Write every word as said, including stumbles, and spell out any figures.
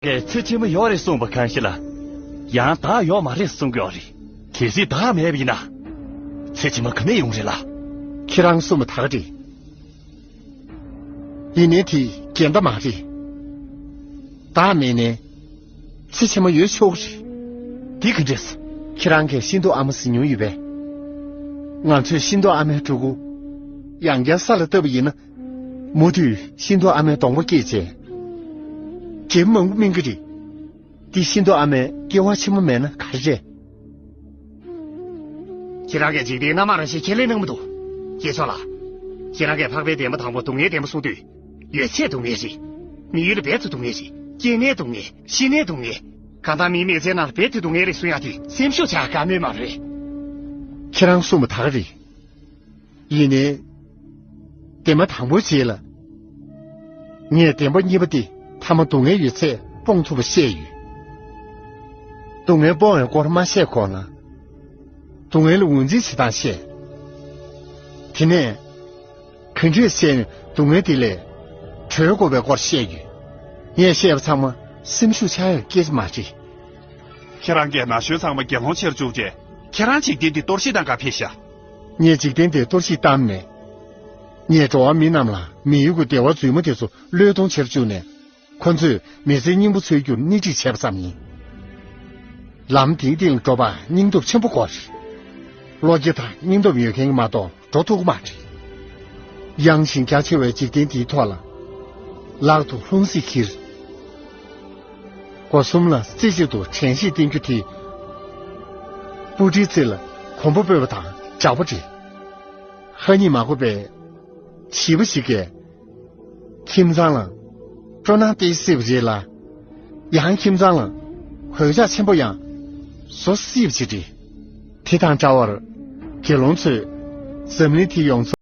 གས་ཚེ་ཕྱི་མ་ཡོད་རེད་གསུངས་པ་གང་ཞིག་ལ། ཡང་བདག་ཡོད་མ་རེད་གསུང་གི་ཡོད་རེད། གལ་སྲིད་བདག་མེད་པ་ཡིན་ན། ཚེ་ཕྱི་མ་ག་ནས་ཡོང་རེད་ལ། ཁྱེད་རང་གསུངས་པ་ད་ག་རེད། ཡིན་ནའི་དེ་འགལ་ཟླ་མ་རེད། བདག་མེད་ནའི། ཚེ་ཕྱི་མ་ཡོད་ཆོག་གི་རེད། འདི་ག་འདྲས། ཁྱེད་རང་གིས་ཤིན་ཏུ་ཨ་མ་གཟིགས་མྱོང་ཡོད་པས། ང་ཚོས་ཤིན་ཏུ་ཨ་མའི་ཕྲུ་གུ། ཡང་བསྐྱར་ས་ལ་བཏབ་པ་ཡིན་ན། མུ་མཐུད་ཤིན་ཏུ་ཨ་མའི་གདོང་པ་བསྐྱེད་བྱས། འགྱེད་པ་མང་པོ་སྨིན་གྱི་རེད། འདི་ཤིན་ཏུ་ཨ་མའི་སྐྱེ་བ་ཕྱི་མ་མེད་ན་ག་རེ་རེད། ཁྱེད་རང་གིས་འཇིག་རྟེན་རྣམ་མང་རང་བཞིན་ཁས་ལེན་གནང་མི་འདུག། སྐྱེས་མཆོག་ལགས། ཁྱེད་རང་གིས་འཕགས་པའི་བདེན་པ་དང་པོ་སྡུག་བསྔལ་བདེན་པ་གསུངས་དུས། ཡོད་ཚད་སྡུག་བསྔལ་རེད། མི་ཡུལ་རྦད་དེ་སྡུག་བསྔལ་རེད། སྐྱེས་ནའི་སྡུག་བསྔལ། ཤི་ནའི་སྡུག་བསྔལ། གང་ལྟར་མིའི་མི་ཚེའི་ནང་རྦད་དེ་སྡུག་བསྔལ་རེད་གསུང་ཡག་དེ་སེམས་ཤུགས་ཆག་དཀའ་མོལ་མ་རེད། ཁྱེད་རང་གསུངས་པ་ད་ག་རེད། ཡིན་ནའི། བདེན་པ་དང་པོའི་རྗེས་ལ། ངས་བདེན་པ་གཉིས་པ་དེ་མཐའ་མ་སྡུག་བསྔལ་ཡོད་ཚད་སྤོང་ཐུབ་པ་བཤད་ཡོད། སྡུག་བསྔལ་སྤོང་བའི་སྐོར་མ་བཤད་གོང་ལ། སྡུག་བསྔལ་ལ་ངོས་འཛིན་བྱེད་སྟངས་བཤད། དེ་ནས། ག་འདྲས་བཤད་ནས་སྡུག་བསྔལ་དེ་ལས་གྲོལ་དགོས་པའི་སྐོར་བཤད་ཡོད། ངས་བཤད་པ་ཚང་མ་སེམས་ཤུགས་ཆག་ཡག་སྐད་ཆ་མ་རེད། ཁྱེད་རང་གིས་ན་གཞོན་ཚང་མ་དགེ་སློང་བྱེད་རུ་བཅུག་རྗེས་ཁྱེད་རང་འཇིག་རྟེན་འདི་གཏོར་བཤིག་བཏང་ག་ཕེབས་ཤག། ངས་འཇིག་རྟེན་འདི་གཏོར་བཤིག་བཏང་མེད། ངས་འགྲོ་བ་མི་རྣམས་ལ་མི་ཡུལ་གྱི་བདེ་བ་རྫུན་མ་དེ་ཚོ་བློས་གཏོང་བྱེད་རུ་བཅུག་ནས། ཁོ་ཚོས་མི་ཚེ་སྙིང་པོ་འཚོལ་རྒྱུར་སྣེ་ཁྲིད་བྱས་པ་ཙམ་ཡིན། ལམ་དེའི་སྟེང་ལ་འགྲོ་པར་སྙིང་སྟོབས་ཆེན་པོ་དགོས་རེད། བློ་སྐྱེད་དང་སྙིང་སྟོབས་ཡོད་མཁན་གྱིས་མ་གཏོགས་འགྲོ་ཐུབ་ཀྱི་མ་རེད། ཡངས་ཤིང་རྒྱ་ཆེ་བའི་འཇིག་རྟེན་འདིའི་ཐོག་ལ། ལག་ཏུ་ལྷུང་བཟེད་འཁྱེར། སྒོ་གསུམ་ལ་རྩེ་གཅིག་ཏུ་དྲན་ཤེས་བསྟེན་རྒྱུ་དེ། སྤུ་གྲིའི་རྩེ་ལ་གོམ་པ་སྤོས་པ་དང་འདྲ་པོ་རེད། ཧ་ཉིད་མ་གོ་བའི་བྱིས་པ་ཞིག་གིས། ཁྱིམ་ཚང་ལ་སྤྲོ་སྣང་སྟེར་སྲིད་པ་རེད་ལ། ཡང་ཁྱིམ་ཚང་ལ་གོད་ཆག་ཆེན་པོ་ཡང་བཟོ་སྲིད་པ་ཞིག་རེད། དེ་དང་འདྲ་བར་དགེ་སློང་ཚོས་འཛམ་གླིང་འདི་ཡོངས་རྫོགས།